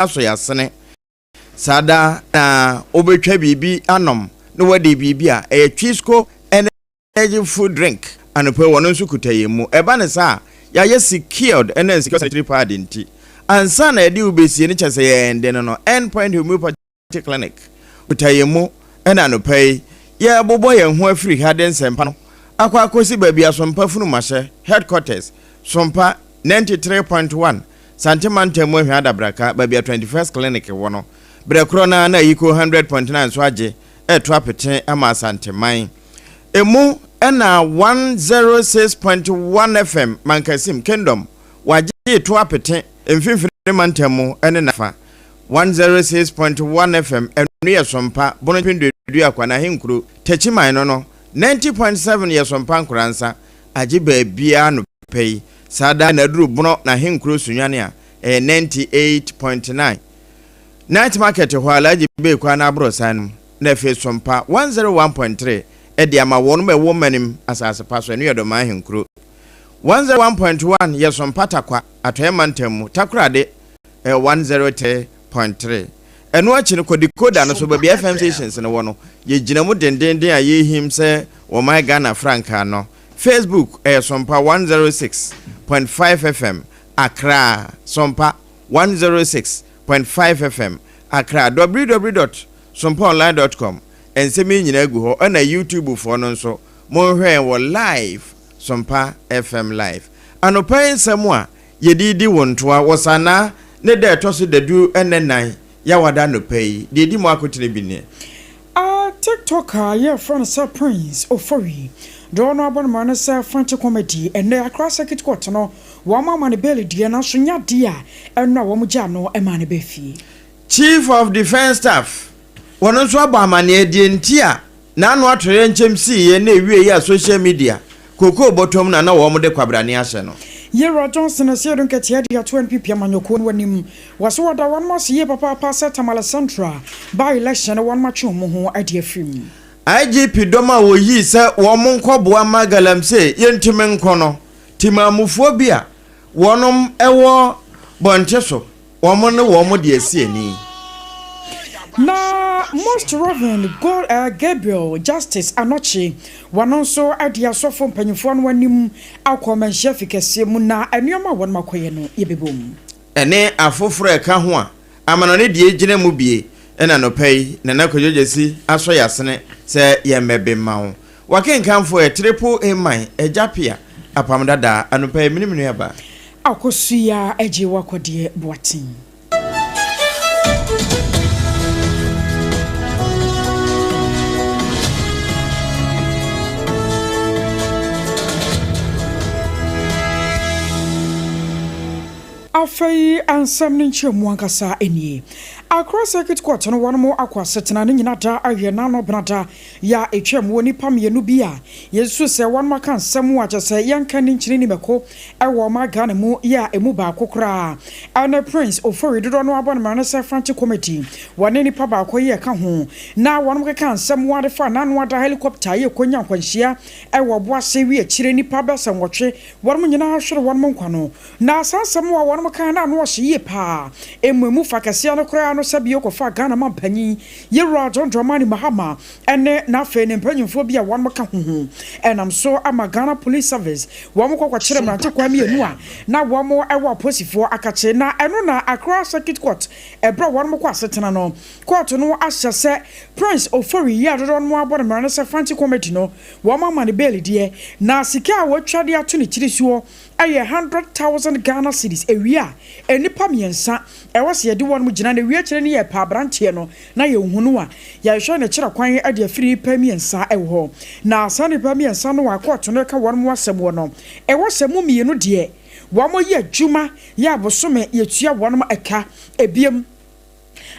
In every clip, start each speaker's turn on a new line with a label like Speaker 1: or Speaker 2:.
Speaker 1: Asɔ yɛasene. Saa da na wobɛtwa biribi anom na woadi biribi a ɛyɛ Twisco Energy Food Drink anɔpa yi, wɔno nso kuta yɛn mu. Ɛba no saa a, yɛayɛ secured ɛnam secure sanitary pad nti. Ansa na yɛde wo bɛsie no kyerɛ sɛ yɛn de no no, End Point Homeopathy Clinic kuta yɛn mu ɛna anɔpa yi yɛrebobɔ yɛn ho afiri ha de nsɛmpa no akɔ akɔsi baabi a Sompa Funumahyɛ Headquarters, Sompa 93.1, Sante Mantam mu Ahwea Adabraka, baabi a 21st Clinic wɔ no. Berɛ korɔ no ara na Ayiko 100.9 nso agye reto apete ama Asanteman. Emu na 106.1 FM Mankasim, Kingdom, wɔagye reto apete Mfimfini Mantam mu ne n'afa. 106.1 FM, ɛno yɛ Sompa, Bono Mpem Duadua Akwa, N'Ahenkuro, Techiman no no, 90.7 yɛ Sompa Nkoransa, agye baabiara anɔpa yi. Saa da na aduru Bono N'Ahenkuro Sunyani a, ɛyɛ 98.9. Night Market hɔ Alhaji Beekwa n'aborosan no mu, na afei Sompa 101.3 de ama wɔnom a ɛwɔ Manim asase pa so, ɛno yɛ Dɔmaa Ahenkuro. 101.1 yɛ Sompa Takwa, Atɔeɛ Mantam mu, Takorade ɛyɛ 103.3. Ɛno akyi no, kɔ decoder no so, baabi a FM stations no wɔ no, yɛgyina mu dendeenden a yɛrehim sɛ wɔman Ghana frankaa no. Facebook ɛyɛ Sompa 106.5 FM, Accra, Sompa 106.5 FM, Accra, www dot sompaonline dot com, Nsɛm yi nyinaa gu hɔ, ɛna YouTube foɔ no nso, monhwɛ yɛn wɔ live, Sompa FM live. Anɔpa yi nsɛm a yɛde redi wo ntoa wɔ Sanaa ne da a ɛtɔ so dadu ne nan Yawada anɔpa yi, deɛ ɛdi mu akotene bi nie.
Speaker 2: A TikToker a yɛfrɛ no sɛ Prince Ofori deɛ ɔno abɔ ne mmara ne sɛ Fante Comedy ɛnnɛ Accra Circuit Court no wɔn ama no bail deɛ nanso nyɛ adeɛ a ɛno a wɔn gyaa no maa no baa fie.
Speaker 1: Chief of Defence Staff, wɔn nso abɔ amaneɛ deɛ nti a n'ano atoyerɛnkyɛm siiɛ na ɛwieeɛ a social media kookoo bɔtɔm na na wɔn de kwabrane ahyɛ no.
Speaker 2: Yewura Johnson Asiedu Nketia de ato NPP amanyɔkuo no anim wɔ so wɔda wɔnom ase yie papaapa sɛ Tamale Central by election no wɔnom atwe wɔn ho adi afiri mu.
Speaker 1: IGP dɔm a wɔyii sɛ wɔn nkɔboa mma galamsey yɛntumi nko no, Temammufoɔ bi a wɔnom wɔ bɔnte so Wɔn ne wɔn de asi ani.
Speaker 2: Na Most Rev. Gabriel Justice Anokye, wɔno nso de asɔfo mpanyimfoɔ no anim akɔ ɔmanhyia fi kɛseɛ mu na nneɛma a wɔnom akɔyɛ no yɛbɛbɔ mu.
Speaker 1: Ɛne afoforo a ɛka ho a amanɔne deɛ gyina mu bie na anɔpa yi Nana Kwadwo Gyasi asɔ yasene sɛ yɛmmɛbe mma wo. W'akenkanfoɔ yɛ Triple A Man, Agya Pia, Apam Dadaa, anɔpa yi mene me nuabaa.
Speaker 2: Akosua Agyei Wakɔdeɛ Boateng. Afei nsɛm no nkyerɛmu ankasa nie. Accra Circuit Court no wɔnom akɔ asetena ne nyina da awie n'ano benada Yɛ a etwaam wɔ nnipa mmienu bi a yɛsusu sɛ wɔnom aka nsɛm a kyerɛ sɛ yɛnka nni nkyene nni mako wɔ ɔman Ghana mu yɛ a emu baako koraa ne Prince Ofori dodoɔ no ara bɔ no mmara ne sɛ Frantic Committee wɔne nnipa baako yi ɛka ho na wɔnom keka nsɛm a de fa Nano Ada helicopter yɛ kɔnya nkwanhyia wɔ Ɔboase wi akyire nnipa bɛsɛ nwɔtwe wɔnom nyinaa hwere wɔnom nkwa no na saa nsɛm a wɔnom kae no ano ɔhye yie paa emu emu fa kɛseɛ no koraa no sɛ bio kɔfaa Ghana manpanyin Yewura John Dramani Mahama ne n'afei ne mpanyimfoɔ bi a wɔnom ka ho ho ɛnam so ama Ghana Police Service wɔn kɔ kɔkyere mmerante kwaa mmienu a na wɔn wɔ aposifoɔ akakye na ɛno na Accra Circuit Court ɛberɛ a wɔnom kɔ asetena no kɔɔto no ahyɛ sɛ Prince Ofori yi a dodoɔ no ara bɔ no mmara no sɛ Fanti Comedy no wɔn ama no bail deɛ na sika a wɔatwa de ato ne tiri soɔ yɛ 100,000 Ghana cedis ɛwie a nnipa mmiɛnsa ɛwɔ sɛ yɛde wɔnom gyina na ɛwie akyire no yɛpɛ abranteɛ no na yɛnhu no a yɛhwɛ ne kyerɛ kwan de afiri nnipa mmiɛnsa wɔ hɔ na saa nnipa mmiɛnsa no a kɔɔto no reka wɔnom asɛm wɔ no ɛwɔ sɛ mu mmienu deɛ wɔn yɛ adwuma yɛ abosome yɛtua wɔnom ɛka ɛbiam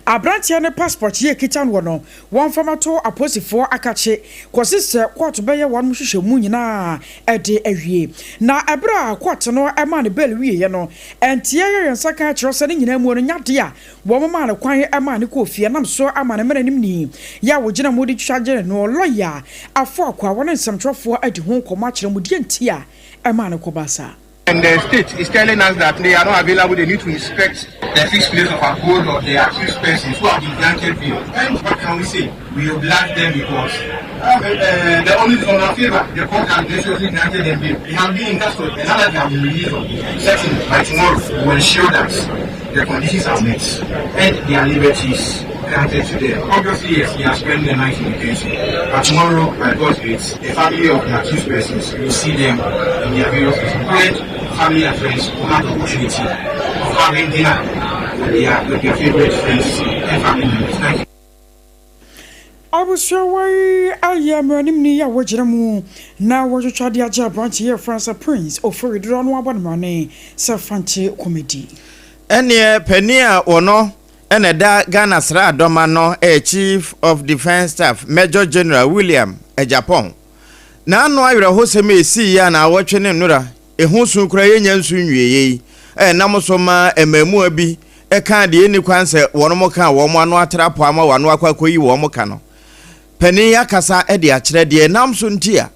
Speaker 2: Aberanteɛ no passport yi a ɛkita noɔ no, wɔmfa mmɛto apolisifoɔ akakye kɔsi sɛ kɔɔto bɛyɛ wɔn nhwehwɛmu nyinaa de awie. Na ɛberɛ a kɔɔto no maa no bail wieeɛ no, ɛnteɛ yɛ yɛn nsa ka kyerɛ sɛ ne nyinaa muo no nyɛ adeɛ a wɔmaa no kwan maa no kɔɔ fie ɛnam so ama ne mmaranimni yi a wɔgyina mu de twa gyee no lɔya Afoakwa wɔne nsɛmtwerɛfoɔ adi ho nkɔmmɔ akyerɛ mu deɛ nti a ɛmaa no kɔbaa saa.
Speaker 3: And the state is telling us that they are not available. They need to inspect the fixed place of abode of the accused persons who have been granted bail. And what can we say? We oblige them because the only on our favor, the court has graciously granted them bail. They have been in custody, and now that they have been released on bail, certainly by tomorrow we will ensure that the conditions are met and their liberties granted to them. Obviously, yes, they are spending the night in detention. But tomorrow, by God's grace, the family of the accused persons will see them in their various places. And family and friends will have the opportunity of having dinner with their favorite friends and family members. Thank you.
Speaker 2: Abusuawa yi ayɛ mmeranimni a wɔgyina mu na wɔtwitwa de agye aberante yɛ Francis Prince Ofori dodoɔ no abɔ ne mmarane sɛ Fante Comedy.
Speaker 1: Ɛneɛ panin a wɔno ɛna ɛda Ghana sraadɔma no ɛyɛ Chief of Defence Staff, Major General William Agyapong, n'ano awerɛhosɛm a ɛsii yɛ a na awɔtwe ne nnora ɛho su kora yɛnya nsu nwieɛ yi, ɛnam so ma mmaamua bi ɛka deɛ ɛni kwan sɛ wɔn ka wɔn ano atra po ama wɔn ano akɔ akɔyi wɔn ka no. Panin yi akasa de akyerɛ deɛ nam so nti a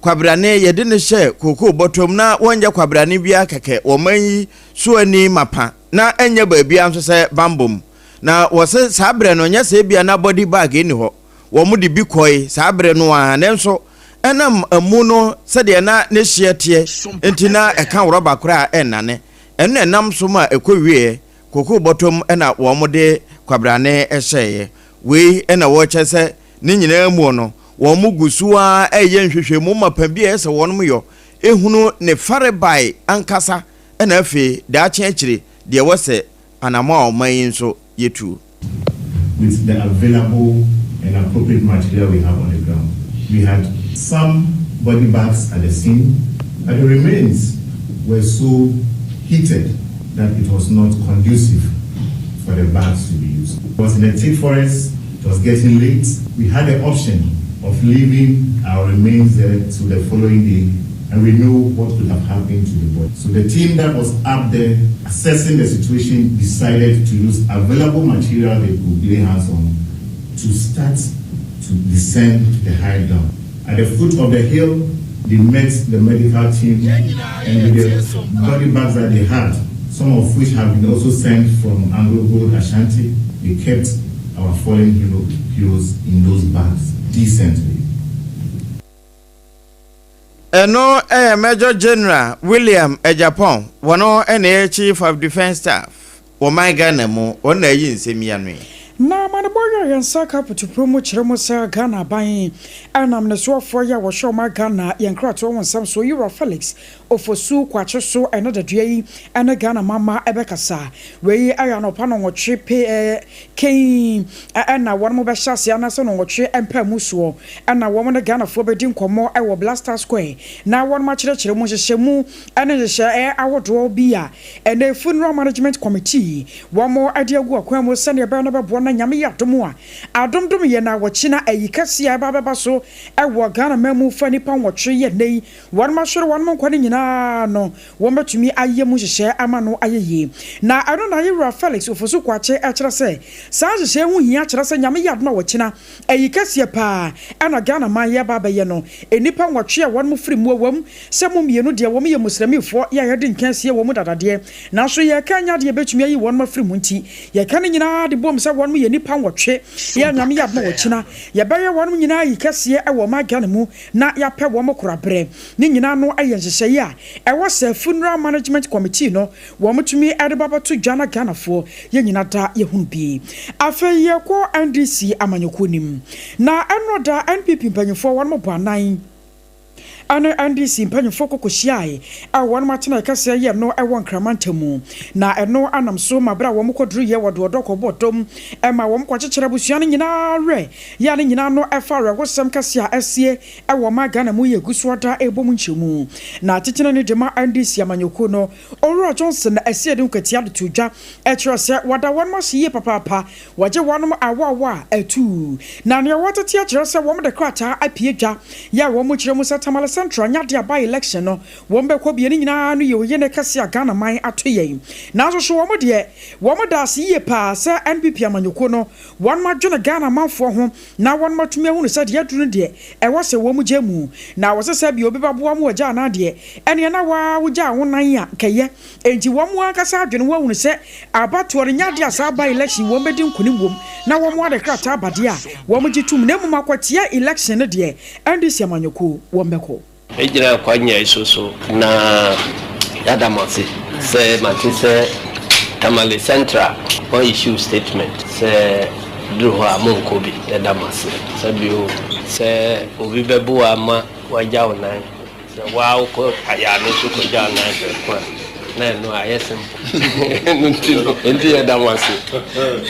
Speaker 1: kwabrane yɛde ne hyɛ kookoo bɔtɔm na wɔnyɛ kwabrane biara kɛkɛ wɔn yi so ani mapa na ɛnyɛ baabia nso sɛ bambɔ mu na wɔsɛ saa berɛ no nyɛ sɛ ebia na body bag ɛni hɔ, wɔn de bi kɔe saa berɛ no a, nanso ɛnam amu no sɛdeɛ na ne hyeɛ teɛ nti na ɛka rɔba koraa ɛnnane. Ɛno na ɛnam so ma ɛkɔ wieɛ kookoo bɔtɔm ɛna wɔn de kwabrane ɛhyɛeɛ. Wei ɛna wɔrekyɛ sɛ ne nyinaa mu no, wɔn mo gu so a ɛyɛ nhwehwɛmu mapa bi a ɛsɛ wɔn yɔ ehunu ne farebae ankasa, ɛna afei daakye akyire deɛ wɔsɛ anamɔ a ɔman yi nso yɛtuo.
Speaker 4: With the available and appropriate material we have on the ground. We had some body bags at the scene, but the remains were so heated that it was not conducive for the bags to be used. It was in a thick forest, it was getting late. We had the option of leaving our remains there till the following day, and we know what could have happened to the body. So the team that was up there assessing the situation decided to use available material they could lay hands on to start to descend the high ground. At the foot of the hill, they met the medical team, and with the body bags that they had, some of which have been also sent from Anglo Gold Ashanti, they kept our fallen heroes in those bags decently.
Speaker 1: Ɛno ɛyɛ Major General William Agyapong, wɔno ɛna ɛyɛ Chief of Defence Staff wɔman Ghana mu, wɔn na ɛyi nsɛm yi ano yi.
Speaker 2: Na amanebɔ yɛ yɛn nsa ka putupuro mu kyerɛ mu sɛ Ghana aban ɛnam ne soafoɔ yi a wɔhyɛ ɔma Ghana yɛn nkratoɔ ho nsɛm so, Yura Felix Ofosu Kwakye so, ɛne dadua yi ɛne Ghana mama ɛbɛkasa. Wei ɛyɛ anɔpa no 8 pe kɛn ɛna wɔn mo bɛhyɛ ase anaasɛ no 8 mpa mu soɔ ɛna wɔn ne Ghanafoɔ bɛdi nkɔmmɔ ɛwɔ Black Star Square na wɔn mo akyerɛkyerɛ mu nhyehyɛ mu ɛne nhyehyɛ ahodoɔ bi a ɛnɛ Funeral Management Committee wɔn mo ɛde agu akwan mu sɛnea ɛbɛyɛ no bɛboa na Nyame yɛ adom a adomdom yɛ na wɔkyi ayi kɛseɛ a ɛba bɛba so ɛwɔ Ghana man mu fa nipa 8 yɛ nnɛ yi wɔn ahwere wɔn nkwa no nyinaa no, wɔn bɛtumi ayɛ mu nhyehyɛ ama no ayɛ yie. Na ɛno na yɛwura Felix Ofosu Kwakye ɛkyerɛ sɛ saa nhyehyɛ ho hia, kyerɛ sɛ Nyame yɛ adom a wɔkyina ayi kɛseɛ paa ɛna Ghana man yɛba abɛyɛ no, nnipa 8 a wɔn mo firi mu awam sɛ mo mmienu deɛ wɔn yɛ Muslimifoɔ yɛ a yɛde nkansie wɔn mu dadadeɛ, nanso yɛka nya deɛ bɛtumi ayi wɔn afiri mu, nti yɛka no nyinaa de bom sɛ wɔn yɛ nnipa 8 yɛ Nyame yɛ adom a wɔkyina yɛbɛyɛ wɔn nyinaa yi kɛseɛ ɛwɔ ɔman Ghana mu na yɛapɛ wɔn koraberɛ. Ne nyinaa no yɛ nhyehyɛeɛ a ɛwɔ sɛ Funeral Management Committee no wɔn tumi de ba bɛto dwa na Ghanafoɔ yɛn nyinaa da yɛhunu bi. Afei yɛkɔ NDC amanyɔkuo nim na ɛno da NPP mpanyinfoɔ wɔn bɔ anan ɛne NDC mpanyinfoɔ kɔkɔ hyiae a wɔn atena kɛseɛ yɛ no ɛwɔ Nkraman mu, na ɛno anam so ma bere a wɔn kɔduru yɛ wɔde ɔdɔ kɔbɔ dɔm ɛma wɔn kɔkyekyere abusua no nyinaa werɛ yɛ ne nyinaa no ɛfa awerɛhosɛm kɛseɛ a ɛsie ɛwɔ ɔman Ghana mu yɛ gu so ɔda ɛbɔ mu nkyɛmu. Na tetene no de ma NDC amanyɔkuo no, Owura Johnson Asiedu Nketia, de to dwa ɛkyerɛ sɛ wɔda wɔn ase yie papaapa, wɔgye wɔn awaawa a ɛtu na nea wɔtete akyerɛ sɛ wɔn de krataa apue dwa yɛ a wɔn kyerɛ mu sɛ Tamale Central nyɛ adeɛ a by election no wɔn bɛkɔ bie. Ne nyinaa no yɛ oye ne kɛse a Ghana man ato yɛn. Nanso so wɔn deɛ, wɔn da ase yie paa sɛ NPP amanyɔkuo no wɔn adwene Ghana manfoɔ ho na wɔn atumi ahunu sɛ deɛ aduru no deɛ, ɛwɔ sɛ wɔn gye mu na wɔsɛ sɛ bi obi bɛboa mu agya anaa deɛ ɛneɛ na waa wogya wo nan a kɛyɛ. Enti wɔn ankasa adwene wɔn ahunu sɛ abatoɔ no nyɛ adeɛ a saa by election wɔn bɛdi nkonim wom na wɔn ade krataa abadeɛ a wɔn gye tum, na mmom akɔtia election no deɛ, NDC amanyɔkuo wɔn bɛkɔ.
Speaker 5: Egyina akwanya yi so na yɛada mo ase sɛ mate sɛ Tamale Central wɔn issue statement sɛ duru hɔ a monkɔ bi. Yɛda mo ase sɛ bio sɛ obi bɛboa ama wagya wo nan sɛ waa wokɔ ayɛ no so kɔgya wo nan prɛko a, na ɛno ayɛ simple no. Nti no nti yɛda mo ase,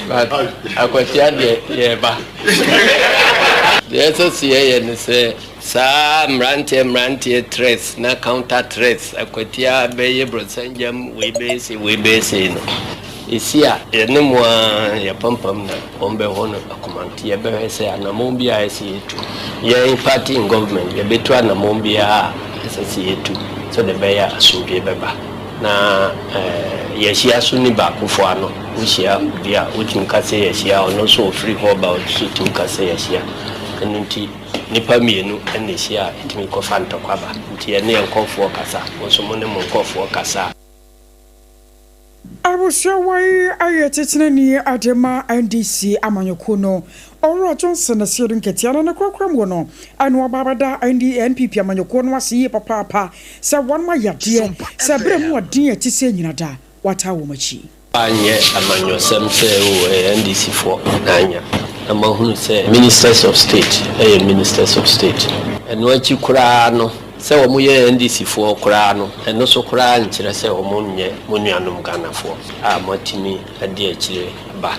Speaker 5: but Akwatia deɛ, yɛreba deɛ ɛsɛ sɛ yɛyɛ ne sɛ saa mmeranteɛ threats na counter threats, Akwatia bɛyɛ brɔsangyam, wei bɛyɛ sei, wei bɛyɛ sei no, ɛsi a yɛne mu a yɛpampam na wɔn bɛhɔ no akoma. Nti yɛbɛhwɛ sɛ anammɔn bi a ɛsɛ yɛtu, yɛn party in government yɛbɛtu anammɔn biara a ɛsɛ sɛ yɛtu sɛdeɛ ɛbɛyɛ a asomdwe bɛba na yɛahyia so ni baakofoɔ ano. Wohyia bi a wotumi ka sɛ yɛahyia, ɔno nso ɔfiri hɔ ba nso tumi ka sɛ yɛahyia. Ɛno nti nipa mmienu ɛna ahyia a ɛtumi kɔfa ntɔkwa ba. Nti yɛne yɛn nkɔfoɔ kasa, mo nso mo ne mo nkɔfoɔ kasa.
Speaker 2: Abusua yi ayɛ titenani ade ma NDC amanyɔkuo no, Ɔwura Johnson Asiedu Nketea no, ne korakora mu no ɛna ɔba abɛda ND NPP amanyɔkuo no ase yie papaapa sɛ wɔn ma yadeɛ sɛ ɛberɛ mu ɔden a ɛte sɛ nyina da wataa wɔn akyi.
Speaker 5: Anyɛ amanyɔsɛm sɛ o ɛyɛ NDC foɔ na anya na mahunu sɛ ministers of state ɛyɛ ministers of state. Ɛno akyi koraa no, sɛ wɔn yɛ NDC foɔ koraa no, ɛno so koraa nkyerɛ sɛ wɔn nyɛ mo nuanom Ghanafoɔ a moatumi adi akyire ba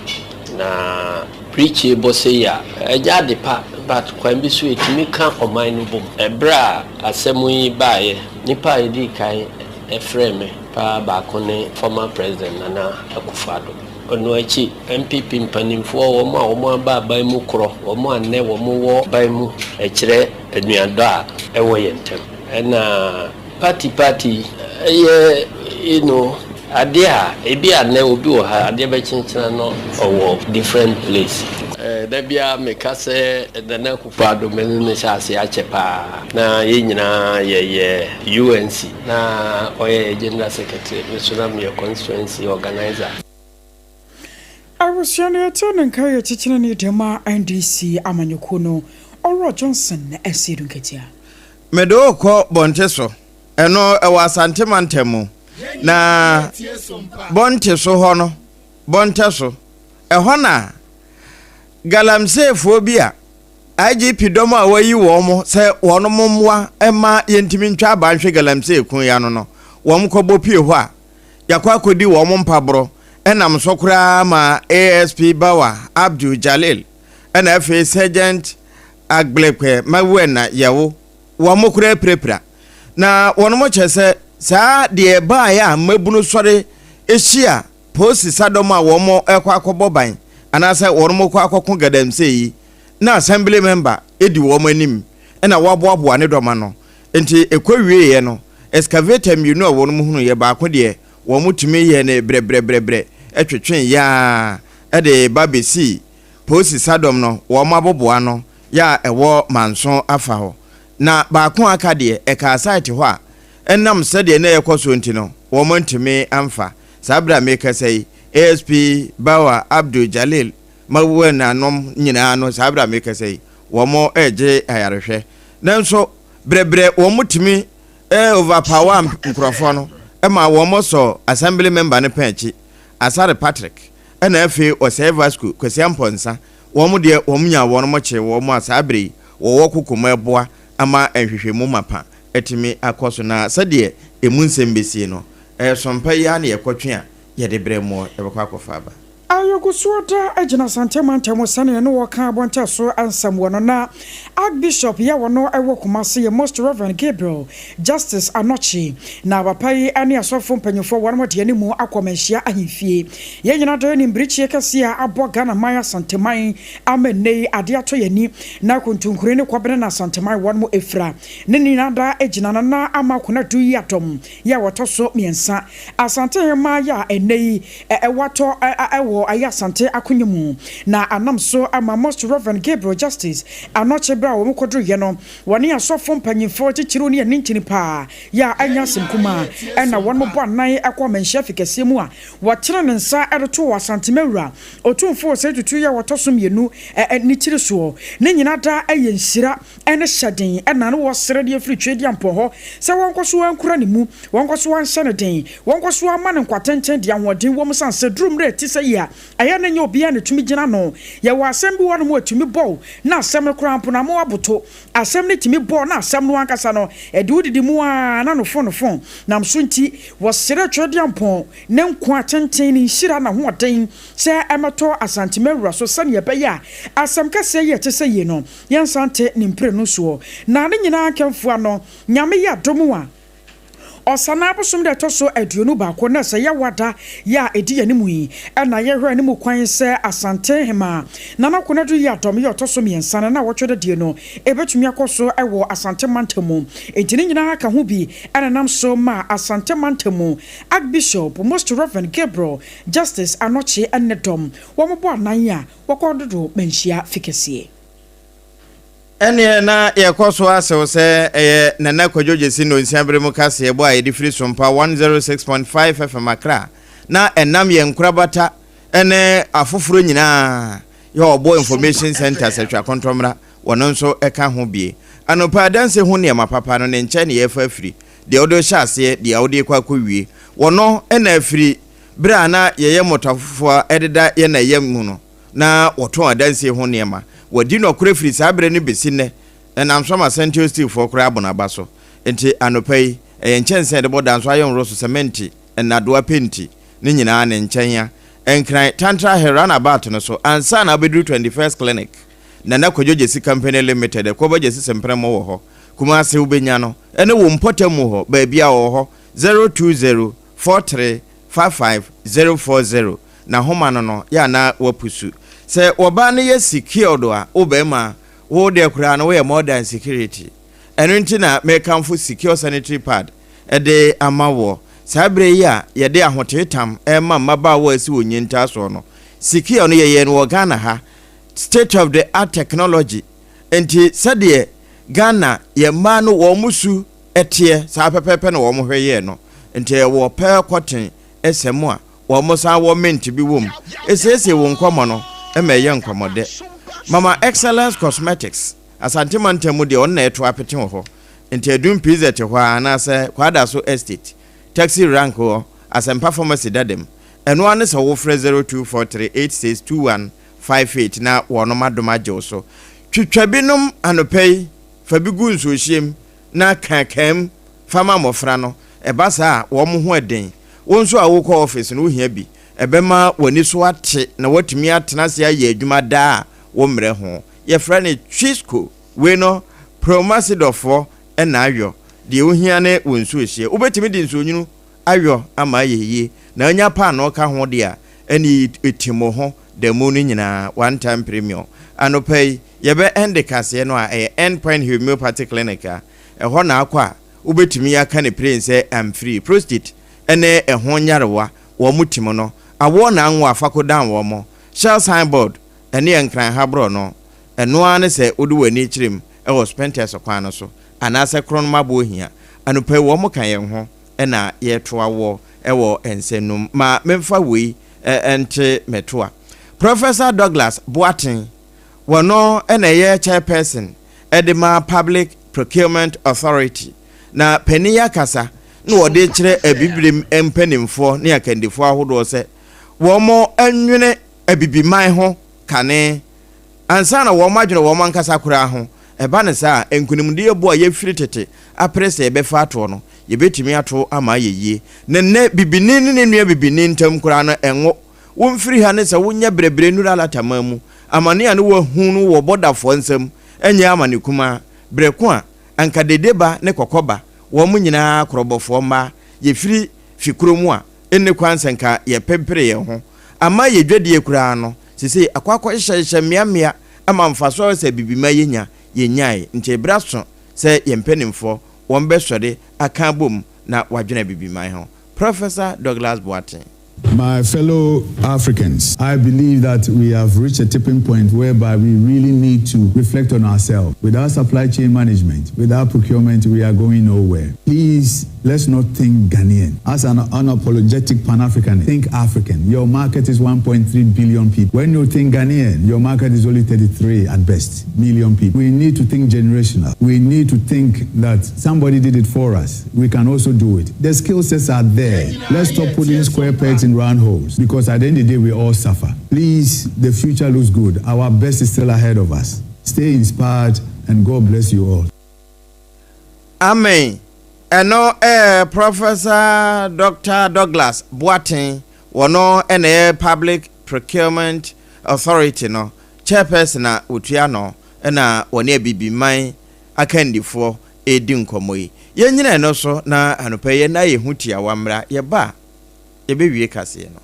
Speaker 5: na pirikyi bɔ sɛ yi a ɛnyɛ ade pa, but kwan bi so ɛtumi ka ɔman no bom. Ɛberɛ a asɛm yi baeɛ, nipa a yɛdi kan ɛfrɛ me paa baako ne former President Nana Akufo-Addo. Ɔno akyi, NPP mpanimfoɔ, wɔn a wɔn aba aban mu korɔ, wɔn a nnɛ wɔn wɔ ban mu, ɛkyerɛ anuadɔ a ɛwɔ yɛn ntam. Ɛna party ɛyɛ adeɛ a ebi a nnɛ obi wɔ ha, adeɛ bɛkyenkyena no ɔwɔ different place. Da biara meka sɛ Nana Akufo-Addo, me ne ne hyɛ ase akyɛ paa na yɛn nyinaa yɛyɛ UNC na ɔyɛ general secretary, me so na meyɛ constituency organizer.
Speaker 2: Abusua no, yɛte ne nka yɛ kyekyere ne dɛm a NDC amanyɔkuo no, Ɔwura Johnson Asiedu Nketea.
Speaker 1: Mede wo kɔ Bɔnte so, ɛno ɛwɔ Asante mantam mu, na Bɔnte so hɔ no, Bɔntɛ so ɛhɔ na galamseefoɔ bi a IGP dɔm a wɔayi wɔn mo sɛ wɔn mo mmoa ma yɛntumi ntwa aba nhwɛ galamsey kun ya no, wɔn kɔbɔ pie hɔ a yɛakɔ akɔdi wɔn mpaborɔ ɛnam so koraa ma ASP Bawa Abdul Jalil ɛna afei Sergeant Agblekwe Mawuena Yɛwo wɔn mo koraa pirapira. Na wɔn mo kyerɛ sɛ saa deɛ ɛbaeɛ a mmabunu sɔre ahyia polisi sadɔm a wɔn mo ɛkɔ akɔbɔ ban anaasɛ wɔn mo kɔ akɔko galamsey yi na assembly member edi wɔn anim ɛna wɔaboaboa ne dɔm ano. Nti ɛkɔ wieɛ no, excavator mmienu a wɔn mo hunu yɛ baako deɛ, wɔn mo tumi yɛ ne brɛbrɛbrɛbrɛ ɛtwetwe yaa ɛde ba bɛsi polisi sadɔm no wɔn aboboa no yɛ a ɛwɔ Manso afa hɔ, na baako a aka deɛ, ɛkaa site hɔ a ɛnam sɛdeɛ na ɛkɔ so nti no wɔn ntumi amfa. Saa berɛ a mekasa yi, ASP Bawa Abdul Jalil Mawuananom nyinaa no, saa berɛ a mekasa yi, wɔn regye ayarehwɛ. Nanso brɛbrɛ wɔn tumi overpower nkurɔfoɔ no ma wɔn sɔ assembly member no pɛn akyi, Asare Patrick, ɛna afei Ɔsɛe Vasco Kwasi Ampɔnsa. Wɔn deɛ, wɔn nya wɔn mo kye wɔn a saa berɛ yi wɔwɔ koko mu ɛboa ama nhwehwɛmu mapa atumi akɔ so, na sɛdeɛ emu nsɛm bɛsie no, ɛyɛ sompa yi ara na yɛkɔtwe a yɛde brɛ moɔ, yɛbɛkɔ akɔfa aba.
Speaker 2: Ayɛgusoɔ da gyina Asante mantam sɛdeɛ ne wɔka abɔnten so nsɛm wɔ no na Archbishop yɛ wɔno wɔ Kumase yɛ Most Rev. Gabriel Justice Anokye na papa yi ne asɔfo mpanyinfoɔ wɔnom de animu akɔ Manhyia ahemfie. Yɛn nyinaa dɔ yɛnim birikyie kɛseɛ a abɔ Ghana man Asanteman ama nnɛ yi adeɛ atɔ yɛn ani na kontonkure ne kɔbene na Asanteman wɔnom fira ne nyinaa da gyina Nana Ama Konadu Yiadom yɛ a wɔtɔ so miɛnsa Asante hemaa yɛ a ɛnnɛ yi watɔ wɔ ayɛ Asante akonya mu na anam so ama Most Rev. Gabriel Justice Anokye berɛ a wɔn kɔduruiɛ no wɔne asɔfo mpanyinfoɔ titiriw ne anintini paa yɛ a ɛnyɛ asɛm kumaa ɛna wɔn bɔ anan kɔ amanhyia fi kɛseɛ mu a wɔtene ne nsa de too Asante Mawura Otumfoɔ Osei Tutu yɛ a wɔtɔ so mienu ne tiri soɔ. Ne nyina da yɛ nhyira ne hyɛden na ne wɔsrɛ de afiri Tweaduampɔn hɔ sɛ wɔnkɔ so ara nkura ne mu, wɔnkɔ so ara nhyɛ no den, wɔnkɔ so ara mma no nkwa tenten deɛ ahoɔden wɔ mu sane sɛ duru mmerɛ a ɛte sɛ yi a ɛyɛ na ɛnyɛ obiara na ɛtumi gyina ano. Yɛwɔ asɛm bi wɔ hɔnom a ɛtumi bɔ wo na asɛm no koraa mpo no ama woaboto. Asɛm no tumi bɔ wo na asɛm no ankasa no ɛde wo didi mu ara na nofonofo nam so nti wɔsrɛ Tweaduampɔn ne nkwa tenten, ne nhyira, n'ahoɔden sɛ ɛmmɛtɔ Asante Mawura so sɛdeɛ ɛbɛyɛ a asɛm kɛseɛ yi a ɛte sɛ yei no Yɛnsan nte ne mprenu soɔ. Na ne nyinaa nkɛmfoa no, Nyame yɛ adom a, Ɔsanaa bosom da ɛtɔ so 21, na ɛsɛ Yawa da yɛ a ɛdi yɛn anim yi, ɛna yɛhwɛ anim kwan sɛ Asante Hemaa Nana Konadu Yiadom yɛ ɔtɔ so miɛnsa no naawɔtwe da die no ɛbɛtumi akɔ so wɔ Asante mantam mu. Enti ne nyinaa ka ho bi na ɛnam so ma Asante mantam mu Archbishop Most Rev. Gabriel Justice Anokye ne dɔm wɔbɔ anan a wɔkɔ dodo manhyia fi kɛseɛ.
Speaker 1: Ɛnneɛ na yɛkɔ so ara sew sɛ ɛyɛ Nana Kwadwo Gyasi nnɔnsia bere mu kaseɛbɔ a yɛde firi Sompa 106.5 FM Accra na ɛnam yɛn nkorabata ne afoforɔ nyinaa yɛ ɔbɔ Information Centre Sɛtwa Kɔntɔmmra wɔno nso ka ho bie. Anɔpa adanse ho nneɛma papa no ne nkyɛn na yɛrefa afiri, deɛ wode rehyɛ aseɛ, deɛ wode rekɔ akɔwie. Wɔno na afiri berɛ a na yɛyɛ mmɔtafofoɔ deda yɛn na yam mu no. na wɔtɔn adansie ho nneɛma. Wɔadi nɔkorɛ firi saa berɛ no bɛsi nnɛ, na nam so ama Sɛnteo Steelfoɔ koraa abɔ n'aba so. Enti anɔpa yi, ɛyɛ nkyɛnsee a yɛde bɔ dan so ayɛ nworo so, sɛmɛnti, nnadewa, penti, ne nyinaa ne nkyɛn a Nkran, Tantra Hill Runabout no so ansa na wobɛduru 21st Clinic, Nana Kwadwo Gyasi Company Limited, Akuaba Gyasi Sempremo wɔ hɔ, Kumasi wobɛnya no, ɛne wo mpɔtam mu hɔ, baabiara ɔwɔ hɔ, 020 43 55 040. N'ahoma no no yɛ a na wapusu. Sɛ wɔbaa no yɛ secured a, wo barima, wo deɛ koraa no woyɛ more than security. Ɛno nti na mekamfo secure sanitary pad de ama woɔ. Saa berɛ yi a yɛde ahoteetam rema mmabaawa a asi wɔn nyintaa soɔ no, secure no yɛyɛɛ no wɔ Ghana ha, state of the art technology. Nti sɛdeɛ Ghana yɛn mmaa no wɔn su teɛ, saa pɛpɛɛpɛ na wɔn hwɛ yɛɛ no. Nti ɛwɔ pearl cotton sɛ mo a Wɔsan wɔ mint bi wom. Esiesie wo nkɔmmɔ no ma ɛyɛ nkɔmmɔdɛ. Mama Excellence Cosmetics, Asante mantam mu deɛ ɔno na ɛto apete wɔ hɔ. Nti Adum PZ hɔ ara anaasɛ Kwadaso Estate, Taxi Rank hɔ, Asɛmpa Pharmacy dada mu. Ɛno ara ne sɛ wofrɛ 0243862158 na wɔnom adom agye wo so. Twitwa bi nom anɔpa yi, fa bi gu nsuohyeɛ mu na kaakaa mu fa ma mmɔfra no. Ɛba saa a, wɔn ho yɛ den. Wo nso a wokɔ office no, wuhia bi. Ɛbɛma w'ani so ate na woatumi atena ase ayɛ adwuma daa a wommrɛ ho. Yɛfrɛ no Chisco. Wei no, Promasidɔfoɔ na ayɔ. Deɛ wohia ne wo nsuohyeɛ. Wobɛtumi de nsuonwunu ayɔ ama ayɛ yie, na wonya paanoo ka ho deɛ a, ɛnneɛ ɛtim wo ho da mu no nyinaa. One time premium. Anɔpa yi, yɛbɛ ɛnde kaseɛ no a ɛyɛ End Point Homeopathy Clinic a ɛhɔ na akɔ a, Wobɛtumi aka no piren sɛ amfiri, prostate, ne ɛho nyarewa, wɔn tim no, awoɔ na anwo a fako dan wɔn. Shell signboard ne Nkran ha borɔno. Ɛno ara ne sɛ wode w'ani kyerɛ mu wɔ Spintex kwan no so anaasɛ Kronom Aboɔhia. Anɔpa yi wɔn ka yɛn ho na yɛreto awoɔ wɔ nsɛnnum. Ma memfa wei nte metoa. Professor Douglas Boateng, wɔno na ɛyɛ chairperson de ma Public Procurement Authority, na panin yi akasa na wɔde rekyerɛ Abibirem mpanimfoɔ ne akandifoɔ ahodoɔ sɛ wɔn nwene Abibiman ho kane ansa na wɔn adwene wɔn ankasa koraa ho. Ɛba no saa a, nkunimdie bo a yɛfiri tete apere sɛ yɛbɛfa atoɔ no, yɛbɛtumi ato ama ayɛ yie. Na nnɛ, bibini ne ne nua bibini ntam koraa no, ɛnwo. Womfiri ha ne sɛ wonyɛ brɛbrɛ nnuru alataman mu. Amane a ne wɔahu no wɔ bɔdafoɔ nsam nyɛ amane kumaa. Berɛ ko a anka dede ba ne kɔkɔ ba, wɔn nyinaa korɔbɔfoɔ mmaa, yɛfiri fi koro mu a, ɛnni kwan sɛ nka yɛpempere yɛn ho. Ama yɛ dwadie koraa no, seesei akɔ akɔhyehyɛhyehyɛ mmeammea ama mfasoɔ a ɛwɔ sɛ Abibima yɛnya, yɛnnyae. Nti berɛ aso sɛ yɛn mpanimfoɔ wɔn bɛsɔre aka abom na wɔadwene Abibiman ho. Professor Douglas Boateng.
Speaker 6: My fellow Africans, I believe that we have reached a tipping point whereby we really need to reflect on ourselves. Without supply chain management, without procurement, we are going nowhere. Please, let's not think Ghanaian. As an unapologetic Pan African, think African. Your market is 1.3 billion people. When you think Ghanaian, your market is only 33 at best million people. We need to think generational. We need to think that somebody did it for us. We can also do it. The skill sets are there. Let's stop putting square pegs in round holes because at the end of the day, we all suffer. Please, the future looks good. Our best is still ahead of us. Stay inspired and God bless you all.
Speaker 1: Amen. Ɛno ɛyɛ Professor Doctor Douglas Boateng, wɔno na ɛyɛ Public Procurement Authority no Chairperson a wɔtua ano na wɔne Abibiman akandifoɔ redi nkɔmmɔ yi. Yɛnnyina ɛno so na anɔpa yi yɛnna yɛn ho tiawa mmra, yɛba a yɛbɛwie kaseɛ no.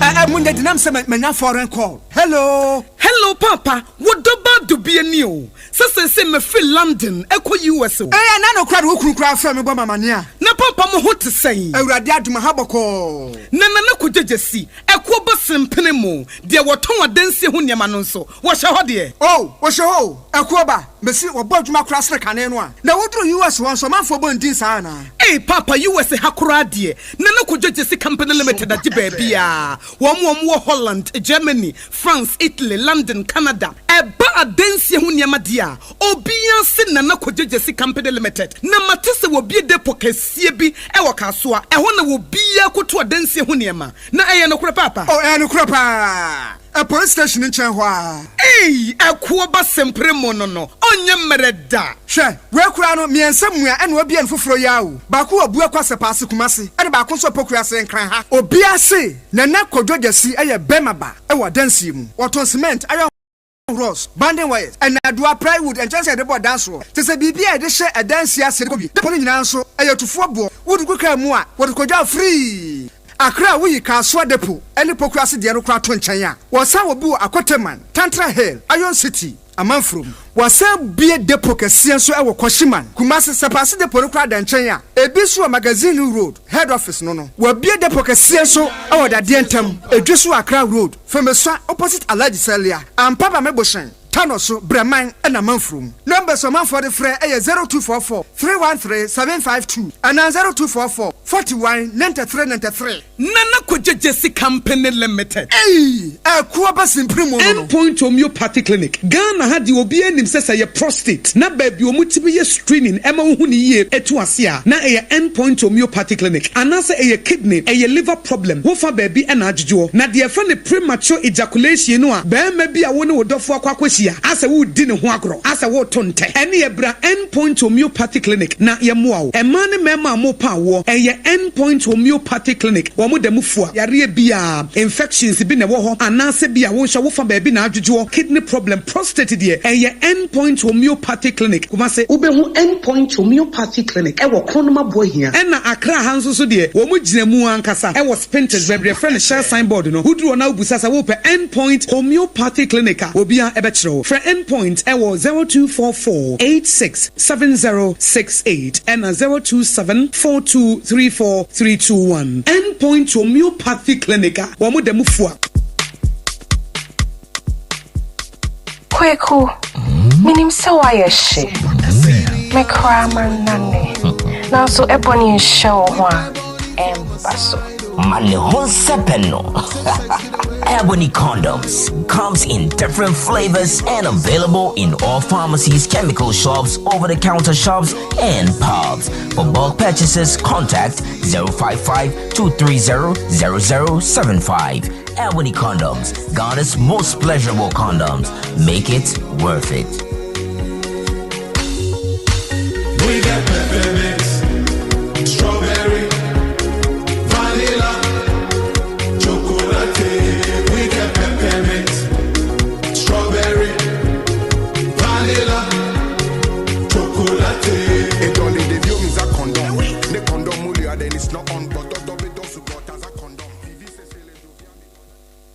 Speaker 7: Eh, munya dinam sɛ manya foreign call. Hello.
Speaker 8: Hello papa, wo dɔ ba dubie ni o. Sɛ seesei mefiri London ɛkɔ US o.
Speaker 7: Eh, ɛna no koraa de wo kunu koraa frɛ me bɔ me amaneɛ a.
Speaker 8: Na papa mo ho te sɛn?
Speaker 7: Awurade adom aha bɔkɔɔ.
Speaker 8: Na Nana Kwadwo Gyasi, ɛkoɔ ba sempene mo, deɛ wɔtɔn adansie ho nneɛma no nso, wɔhyɛ hɔ deɛ?
Speaker 7: Oh, wɔhyɛ hɔ o, ɛkoɔ ba, mese wɔbɔ adwuma koraa sene kane no a. Na woduru US hɔ nso ɔmanfoɔ bɔ ndin saa anaa?
Speaker 8: Ei paapa US ha koraa deɛ Nana Kwadwo Gyasi Company Limited agye baabiaa, wɔn a wɔwɔ Holland, Germany, France, Italy, London, Canada. Ɛba adansie ho nneɛma deɛ a, obiara se Nana Kwadwo Gyasi Company Limited. Na mate sɛ wɔabue depot kɛseɛ bi wɔ Kasoa. Ɛhɔ na obiara kɔtu adansie ho nneɛma. Na ɛyɛ nokorɛ paapa?
Speaker 7: Oh, ɛyɛ nokorɛ paa. Ɛ police station no nkyɛn hɔ ara.
Speaker 8: Ei, ɛkoɔ ba sempere mo no no, ɔnyɛ mmerɛ da.
Speaker 7: Hwɛ, wei koraa no, mmiɛnsa mua ɛna wabue no foforɔ yi ara o. Baako wɔ Buakwa Sɛpaase, Kumasi, ɛna baako nso wɔ Pokuase, Nkran ha. Obiara se Nana Kwadwo Gyasi yɛ bɛrima ba wɔ adansie mu. Wɔtɔn cement, iron rods, banding wires, nnadewa, plywood, nkyɛnsee a yɛde bɔ dan soɔ, te sɛ biribi a yɛde hyɛ adansie ase de kɔ wie. Depɔ no nyinaa nso, ɛyɛ tufoɔ boɔ. Wode gu kaa mu a, wɔde kɔdwa firii. Accra a woyi Kasoa Depot ne Pokuase deɛ no koraa to nkyɛn a, wɔsan wɔ bi wɔ Akoteman, Tantra Hill, Iron City, Amanfurom. Wɔasan bue depot kɛseɛ nso wɔ Kwashiman, Kumasi. Sɛpaase depot no koraa da nkyɛn a, ebi nso wɔ Magazine Road, Head Office no no. Wɔabue depot kɛseɛ nso wɔ Dadeɛ ntam, Edweso Accra Road, Femesua opposite Alhaji Salia, Ampa Bame Bohyɛn, Tano so, Brɛman na Amanfurom. Numbers a ɔmanfoɔ de frɛ yɛ 0244 313 752 anaa 0244 41 93 93.
Speaker 8: Nana Kwadwo Gyasi Company Limited.
Speaker 7: Ei! Ɛko aba simpiri mu no no.
Speaker 8: End Point Homeopathy Clinic, Ghana ha deɛ obiara nim sɛ sɛ ɛyɛ prostate na baabi a wɔtumi yɛ screening ɛma wohu no yie ɛtu ase a na ɛyɛ End Point Homeopathy Clinic anaasɛ ɛyɛ kidney, ɛyɛ liver problem wofa baabi ɛna adwodwoɔ. Na deɛ yɛfrɛ no premature ejaculation no a barima bi a wo ne wo dɔfoɔ akɔ akɔhyia asɛ woredi ne ho agorɔ asɛ woreto ntɛ ɛneɛ bra End Point Homeopathy Clinic na yɛmmoa wo. Mmaa ne mmarima a mopa awoɔ, ɛyɛ End Point Homeopathy Clinic. Wɔn da mu fua yareɛ biara, infections bi na ɛwɔ hɔ anaasɛ bi a wo nso wo fa baabi na adwodwoɔ, kidney problem, prostate deɛ, ɛyɛ End Point Homeopathy Clinic, Kumasi. Wobɛhu End Point Homeopathy Clinic wɔ Kronom Aboahia. Ɛna Accra ha nso so deɛ, wɔn gyina mu ankasa wɔ Spintex, baabi a yɛfrɛ no Shell sign board no. Woduru hɔ na wobisa sɛ wopɛ End Point Homeopathy Clinic a, obiara bɛkyerɛ wo. Frɛ End Point wɔ 0244 86 7068 ɛna 027 4234 321. End Point Homeopathy Clinic a wɔn da mu fua.
Speaker 9: Kweku, menim sɛ woayɛ hye. Me koraa mannane. Nanso ɛbɔ ne nhyɛ wo ho a, ɛmba so.
Speaker 10: Ma ne ho nsɛpɛ no. Ebony condoms comes in different flavors and available in all pharmacies, chemical shops, over-the-counter shops, and pubs. For bulk purchases, contact 055 230 0075. Ebony Condoms, Ghana's most pleasurable condoms. Make it worth it.
Speaker 11: We get peppermint, strawberry, vanilla, chocolate. We get peppermint, strawberry, vanilla, chocolate.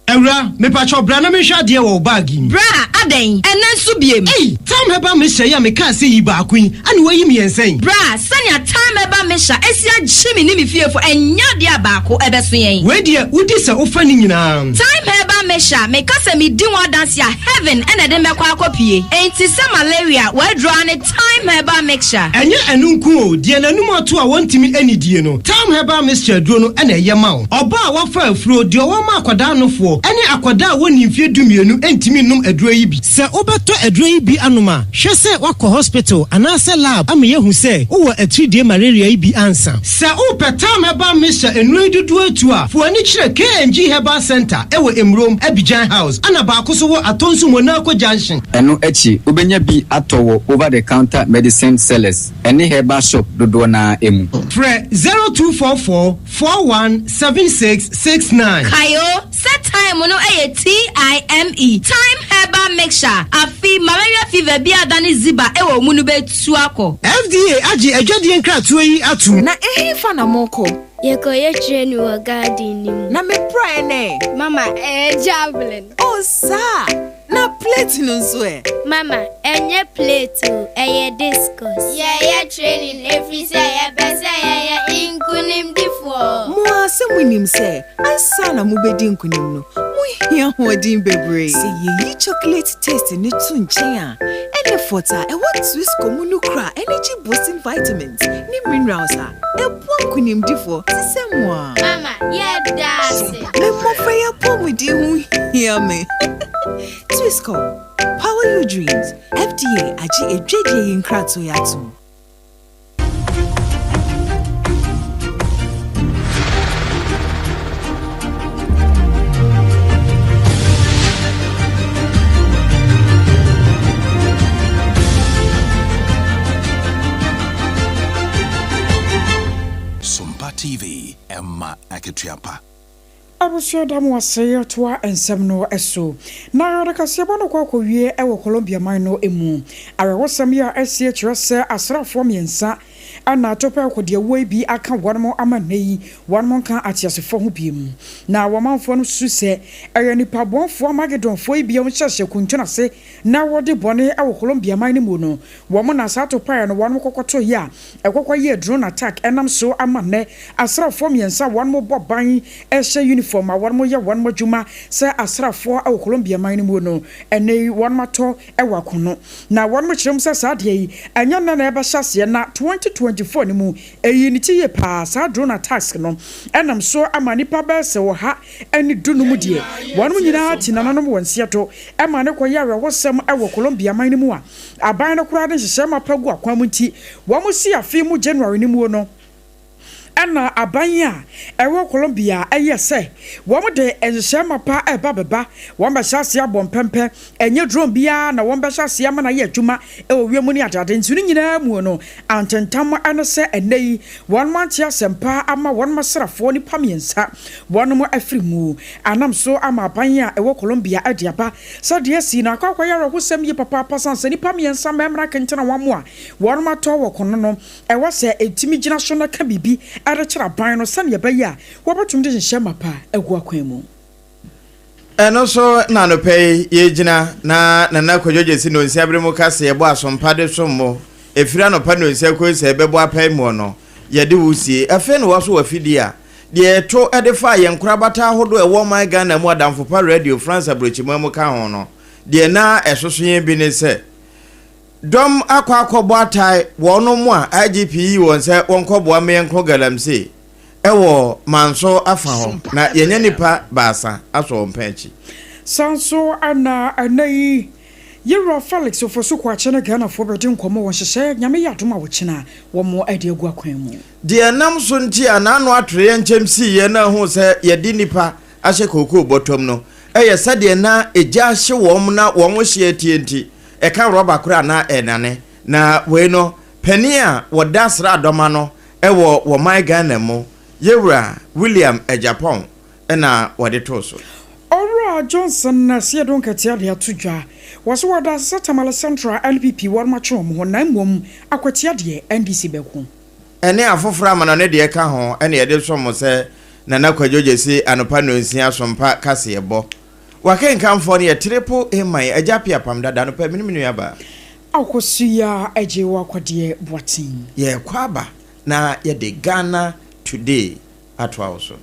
Speaker 12: Awura, mepakyɛw bra na menhwɛ adeɛ wɔ wo bag yi mu.
Speaker 13: Bra, adɛn? Ɛnnɛ nso biem?
Speaker 12: Ei! Thyme Herbal Mixture yi a mekaa sɛ yi baako yi, ɛna woayi mmiɛnsa yi?
Speaker 13: Bra, sɛnea Thyme Herbal Mixture asi agye me ne me fiefo, ɛnyɛ adeɛ a baako ɛbɛso yɛn.
Speaker 12: Wei deɛ, wodi sɛ wofa ne nyinaa.
Speaker 13: Thyme Herbal Mixture, meka sɛ medi ho adanse a, heaven na ɛde mɛkɔ akɔpue. Enti sɛ malaria, w'aduro ara ne Thyme Herbal Mixture.
Speaker 12: Ɛnyɛ ɛno nko o, deɛ n'anum ato a wɔntumi nnidie no, Thyme Herbal Mixture aduro no na ɛyɛ ma wo. Ɔbaa a wafa afuro, deɛ ɔwɔ ma akwadaa nofoɔ, ne akwadaa a wɔnni mfeɛ dumienu ntumi nnom aduro yi bi. Sɛ wobɛtɔ aduro yi bi anom a, hwɛ sɛ woakɔ hospital anaasɛ lab ama yɛahu sɛ wowɔ atiridie malaria yi bi ansa. Sɛ wopɛ Thyme Herbal Mixture nnuro yi dodoɔ atu a, fa w'ani kyerɛ KNG Herbal Centre wɔ Emurom, Abidjan House, ɛna baako nso wɔ Atonsu Monaco Junction.
Speaker 14: Ɛno akyi, wobɛnya bi atɔ wɔ over the counter medicine sellers ne herbal shop dodoɔ no ara mu.
Speaker 12: Frɛ 0244 41 76 69.
Speaker 13: Kae o, sɛ thyme no yɛ TIME, Thyme Herbal Mixture, afe malaria fever bi a adane ziba wɔ wo mu no bɛtu akɔ.
Speaker 12: FDA agye adwadie nkratoɔ yi atom.
Speaker 15: Na ɛhefa na morekɔ?
Speaker 16: Yɛkɔyɛ training wɔ garden no mu.
Speaker 15: Na me praeɛ no ɛ?
Speaker 16: Mama, ɛyɛ javelin.
Speaker 15: Oh, saa! Na plate no nso ɛ?
Speaker 16: Mama, ɛnyɛ plate o, ɛyɛ discus. Yɛyɛ training ɛfiri sɛ yɛpɛ sɛ yɛyɛ nkonimdifoɔ.
Speaker 15: Mo ara sɛ monim sɛ ansa na mobɛdi nkonim no, mohia ahoɔden bebree. Sɛ yɛyi chocolate taste no to nkyɛn a, ɛnne fɔt a ɛwɔ Twisco mu no kura energy boosting vitamins ne minerals a ɛboa nkonimdifoɔ te sɛ mo ara.
Speaker 16: Mama, yɛda ase.
Speaker 15: Me mmɔfra yi apɔwmuden ho hia me. Twisco, power your dreams. FDA agye adwadie yi nkratoɔ yi atom.
Speaker 17: Sompa TV, ɛma akatua pa.
Speaker 2: Abusua da mo ase yɛtoa nsɛm no so. Na yɛde kaseɛbɔ no kɔ akɔwie wɔ Colombia man no mu. Awerɛhosɛm yi a asie kyerɛ sɛ asraafoɔ mmiɛnsa na atopɛ akɔdeawuo yi bi aka wɔn ama nnɛ yi wɔn nka ateasefoɔ ho biom. Na wɔn manfoɔ no susu sɛ ɛyɛ nnipa bɔnfoɔ Armagedonfoɔ yi bi a wɔhyehyɛ kuntun ase na wɔdi bɔne wɔ Colombia man no mu no wɔn na saa atopaeɛ no wɔn kɔkɔtoeɛ a Ɛkɔkɔ yɛɛ drone attack ɛnam so ama nnɛ asraafoɔ mmiɛnsa a wɔn bɔ ban hyɛ uniform a wɔn yɛ wɔn adwuma sɛ asraafoɔ wɔ Colombia man no mu no ɛnnɛ yi wɔn atɔ wɔ akono. Na wɔn kyerɛ mu sɛ saa adeɛ yi ɛnyɛ nnɛ na ɛbɛhyɛ aseɛ na 2024 no mu ɛyii ne ti yie paa saa drone attacks no ɛnam so ama nnipa bɛyɛ sɛ 115 deɛ wɔn nyinaa te nananom wɔ nseɛ do ɛma no kɔyɛ awerɛhosɛm wɔ Colombia man no mu a Aban no koraa de nhyehyɛe mapa gu akwan mu nti, wɔsi afe mu January no muo no na aban a ɛwɔ Colombia yɛ sɛ wɔde nhyehyɛe mapa reba abɛba. Wɔbɛhyɛ aseɛ abɔ mpɛmpɛ, ɛnyɛ drone biara na wɔbɛhyɛ aseɛ ama no ayɛ adwuma wɔ wiem ne adeade. Nti no nyinaa muo no, antentam ne sɛ ɛnnɛ yi wɔante asɛmpa ama wɔn asrafoɔ nnipa mmiɛnsa wɔn afiri mu. Anam so ama aban a ɛwɔ Colombia de aba Sɛ deɛ asi no akɔ akɔyɛ awerɛhosɛm yie papaapa sane sɛ nnipa mmiɛnsa mmarima akɛntɛn a wɔamoa wɔn atɔ wɔ kono no, ɛwɔ sɛ ɛtumi gyina so na ka biribi de kyerɛ aban no sɛdeɛ ɛbɛyɛ a wɔbɛtumi de nhyehyɛɛ mapa agu akwan mu.
Speaker 1: Ɛno so na anɔpa yi yɛgyina na Nana Kwadwo Gyasi Nonsia bere mu ka sɛ yɛbɔ asompa de som mo. Ɛfiri anɔpa nonsia kɔsi sɛ yɛbɛbɔ apae muo no, yɛde wo sie. Afei na woaso w'afidie a Deɛ ɛto de faa yɛn nkorabata ahodoɔ a ɛwɔ ɔman Ghana mu Adamfo Pa Radio France aburokyiman mu ka ho no, deɛ na ɛsoso yɛn bi ne sɛ, dɔm akɔ akɔbɔ atae wɔnom a IGP yii wɔn sɛ wɔnkɔboa ma yɛnko galamsey wɔ Manso afa hɔ, na yɛanya nnipa baasa asɔ wɔn pɛn akyi.
Speaker 2: Saa nso na ɛnnɛ yi, Yewura Felix Ofosu Kwakye ne Ghanafoɔ bɛdi nkɔmmɔ wɔ nhyehyɛeɛ Nyame yɛ adom a ɔkyena wɔn de agu akwan mu.
Speaker 1: Deɛ ɛnam so nti a n'ano atoyerɛnkyɛm siiɛ na ahuu sɛ yɛde nnipa ahyɛ kookoo bɔtɔm no yɛ sɛdeɛ na egya ahye wɔn na wɔn hyeɛ atie nti, ɛka rɔba koraa na ɛnane. Na wei no, panin a wɔda sraadɔm ano wɔ wɔman Ghana mu, Yɛwura William Agyapong na wɔde too so.
Speaker 2: Owura Johnson na Siedo Nketia de ato dwa. Wɔse wɔda ase sɛ Tamale Central NPP wɔnom atwe wɔn ho na mmom Akwatia deɛ NDC bɛko.
Speaker 1: Ɛne afoforɔ amanɔne deɛ ka ho na yɛde som mo sɛ Nana Kwadwo Gyasi anɔpa nnɔnsia sompa kaseɛbɔ. W'akenkanfoɔ no yɛ Triple A man Agya Appiah Pam Dada anɔpa me ne me nua baa.
Speaker 2: Akosua Agyei Wakwadeɛ Boateng.
Speaker 1: Yɛrekɔ aba na yɛde Ghana Today atoa wo so.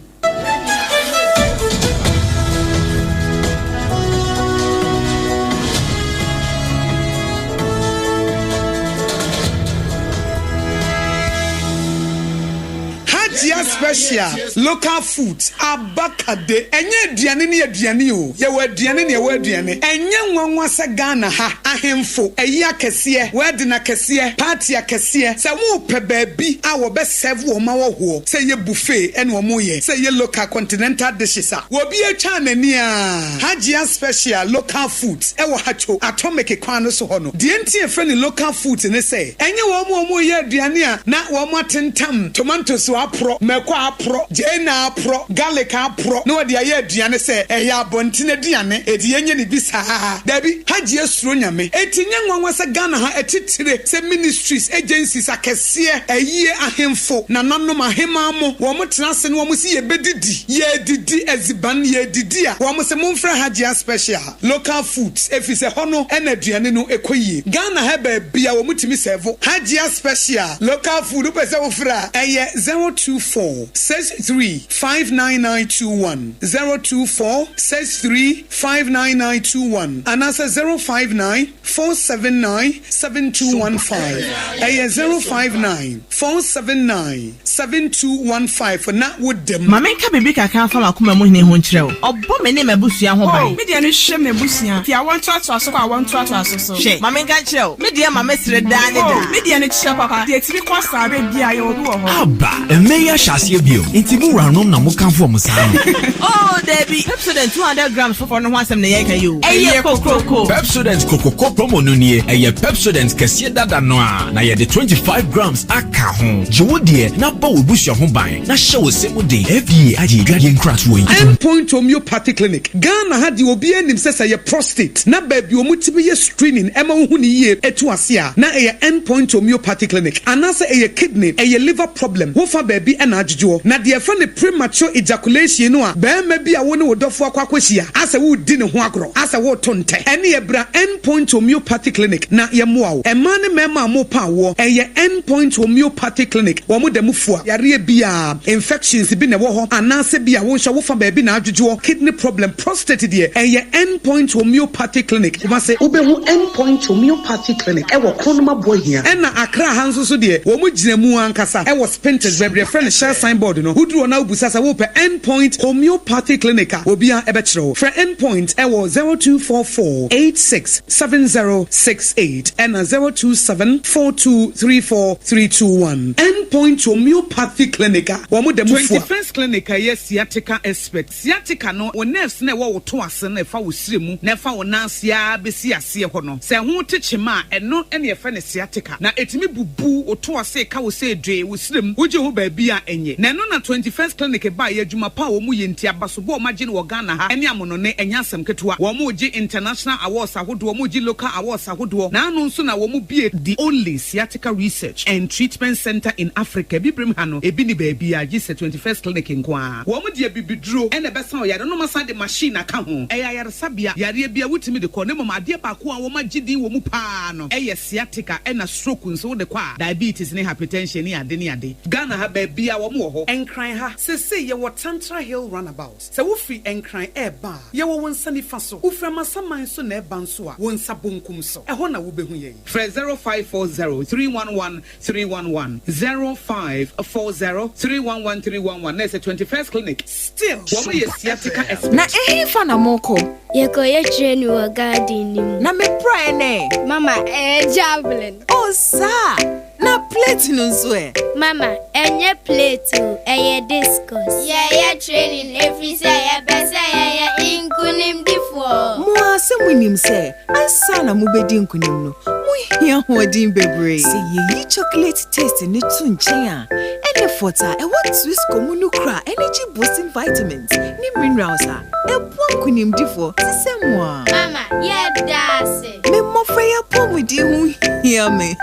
Speaker 8: Hajia special local foods abakade ɛnyɛ aduane ne aduane o yɛwɔ aduane ne ɛwɔ aduane ɛnyɛ nwanwa sɛ Ghana ha ahemfo ayi akɛseɛ wedding akɛseɛ party akɛseɛ sɛ wopɛ baabi a wɔbɛ serve wɔn ahɔhoɔ sɛ ɛyɛ buffet ɛna wɔn yɛ sɛ ɛyɛ local continental dishes a wɔbi atwa n'ani aa Hajia special local foods ɛwɔ Hatcho atomic kwan no so hɔ no deɛ nti yɛfrɛ no local foods ne sɛ ɛnyɛ wɔn a wɔn yɛ aduane a na wɔn atentam tomatoes aporɔ mako aporɔ gyeene aporɔ garlic aporɔ na wɔde ayɛ aduane sɛ ɛyɛ abɔnten aduane eti yɛnyɛ ne bi saa dabi Hajia suro Nyame eti nyɛ nwanwa sɛ Ghana ha atitire sɛ ministries agencies akɛseɛ ayie ahemfo nananom ahemaa mo wɔn tena ase na wɔn se yɛbɛdidi yɛredidi adziban yɛredidi a wɔn se momfrɛ Hajia special local foods efisɛ hɔ no na aduane no kɔ yie Ghana ha baabia wɔn tumi sɛvo Hajia special local food wopɛ sɛ wofrɛ a ɛyɛ 024 63 59921 024 63 59921 anaasɛ 059 479 7215 ɛyɛ 059 479 7215 na woda mu.
Speaker 18: Ma menka biribi kakra mfa m'akoma mu hene ho nkyerɛ wo. Ɔbɔ me ne m'abusua ho ban.
Speaker 19: Oh, me deɛ no hwɛ m'abusua, fi awoɔ ntoatoaso kɔ awoɔ ntoatoaso so.
Speaker 18: Hwɛ, ma menka nkyerɛ wo, me deɛ ma mesere daa ne daa.
Speaker 19: Oh, me deɛ no kyerɛ papa, deɛ ɛtumi kɔ saa berɛ biara yɛwɔ bi wɔ hɔ.
Speaker 20: Aba! Mmɛ yi ahyɛ aseɛ bio, nti mo wuranom na mokamfo wɔn saa no?
Speaker 18: Oh, dabi! Pepsodent 200 grams foforɔ no ho asɛm na yɛreka yi o. Ɛyɛ kokroko!
Speaker 20: Pepsodent Kokroko promo no nie, ɛyɛ Pepsodent kɛseɛ dada no ara, na yɛde 25 grams aka ho. Gye wo deɛ na bɔ w'abusua ho ban na hyɛ wo se mu den. FDA agye adwadeɛ nkratoɔ yi atom.
Speaker 8: End Point Homeopathy Clinic, Ghana ha deɛ obiara nim sɛ sɛ ɛyɛ prostate na baabi a wɔtumi yɛ screening ma wohu no yie tu ase a na ɛyɛ End Point Homeopathy Clinic anaasɛ ɛyɛ kidney, ɛyɛ liver problem, wofa baabi na adwodwoɔ. Na deɛ yɛfrɛ no premature ejaculation no a barima bi a wo ne wo dɔfoɔ akɔ akɔhyia asɛ woredi ne ho agorɔ, asɛ woreto ntɛ, ɛneɛ bra End Point Homeopathy Clinic na yɛmmoa wo. Mmaa ne mmarima a morepa awoɔ, ɛyɛ End Point Homeopathy Clinic, wɔn da mu fua. Yareɛ biara, infections bi na ɛwɔ hɔ anaasɛ bi a wo nso wofa baabi na adwodwoɔ, kidney problem, prostate deɛ, ɛyɛ End Point Homeopathy Clinic, Kumasi. Wobɛhu End Point Homeopathy Clinic wɔ Kronom Aboahia. Ɛna Accra ha nso so deɛ, wɔn gyina mu ankasa wɔ Spintex, baabi a yɛfrɛ no Shell sign board no. Woduru hɔ na wobisa sɛ worepɛ End Point Homeopathy Clinic a, obiara bɛkyerɛ wo. Frɛ End Point wɔ 0244 86 7068 ɛna 027 4234 321. End Point Homeopathy Clinic a wɔn da mu fua.
Speaker 21: 21st Clinic a ɛyɛ sciatica expert. Sciatica no, wo nerves no a ɛwɔ wo to ase no a ɛfa wo srɛ mu na ɛfa wo nan ase ara bɛsi aseɛ hɔ no, sɛ ɛho te kyema a, ɛno na yɛfrɛ no sciatica. Na ɛtumi bubu wo to ase ka wo sɛ dwee wo srɛ mu, wogye ho baabi a ɛnyɛ. Na ɛno na 21st Clinic baeɛ, adwuma pa a wɔyɛ nti, abasobɔ a wɔagye no wɔ Ghana ha ne amonone, ɛnyɛ asɛm ketewa. Wɔregye international awards ahodoɔ, wɔregye local awards ahodoɔ, na ano nso na wɔbue the only sciatica research and treatment centre in Africa, Abibirem ha no, ebi nni baabiara gye sɛ 21st Clinic nko ara. Wɔn de abibiduro na ɛbɛsa ɔyare no, na wɔasan de machine aka ho. Ɛyɛ ayaresabea, yareɛ biara wotumi de kɔ, na mmom adeɛ baako a wɔagye din wɔ mu pa ara no yɛ sciatica ɛna stroke nso wode kɔ a, diabetes ne hypertension ne ade ne ade. Ghana ha baabiara wɔn wɔ hɔ.
Speaker 8: Nkran ha, seesei yɛwɔ Tantra Hill Runabout. Sɛ wofiri Nkran reba a, yɛwɔ wo nsa nifa so. Wofiri Amasaman nso na ɛreba nso a, wo nsa bonkum so. Ɛhɔ na wobɛhu yɛn.
Speaker 21: Frɛ 0540 311 311, 0540 311 311 na ɛsɛ 21st Clinic.
Speaker 8: Still.
Speaker 21: Wɔn yɛ sciatica
Speaker 15: Na
Speaker 21: expert.
Speaker 15: ɛhefa na morekɔ?
Speaker 16: Yɛkɔyɛ training wɔ garden no mu.
Speaker 15: Na mepraeɛ nɛ?
Speaker 16: Mama, ɛyɛ javelin.
Speaker 15: Oh, saa! Na plate no nso ɛ?
Speaker 16: Mama, ɛnyɛ plate o, ɛyɛ discus. Yɛyɛ training ɛfiri sɛ yɛpɛ sɛ yɛyɛ nkonimdifoɔ.
Speaker 15: Mo ara sɛ monim sɛ ansa na mobɛdi nkonim no, mohia ahoɔden bebree. Sɛ yɛyi chocolate taste no to nkyɛn a, ɛne fort a ɛwɔ Twisco mu no kura energy boosting vitamins ne minerals a ɛboa nkonimdifoɔ te sɛ mo a.
Speaker 16: Mama, yɛda ase.
Speaker 15: Me mmɔfra yi apɔmuden ho hia me.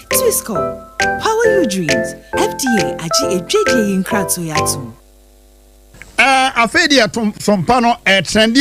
Speaker 15: Twisco, power your dreams. FDA agye adwadie yi nkratoɔ yi atom.
Speaker 3: Ɛɛ afei deɛ sompa no ɛtrɛnde.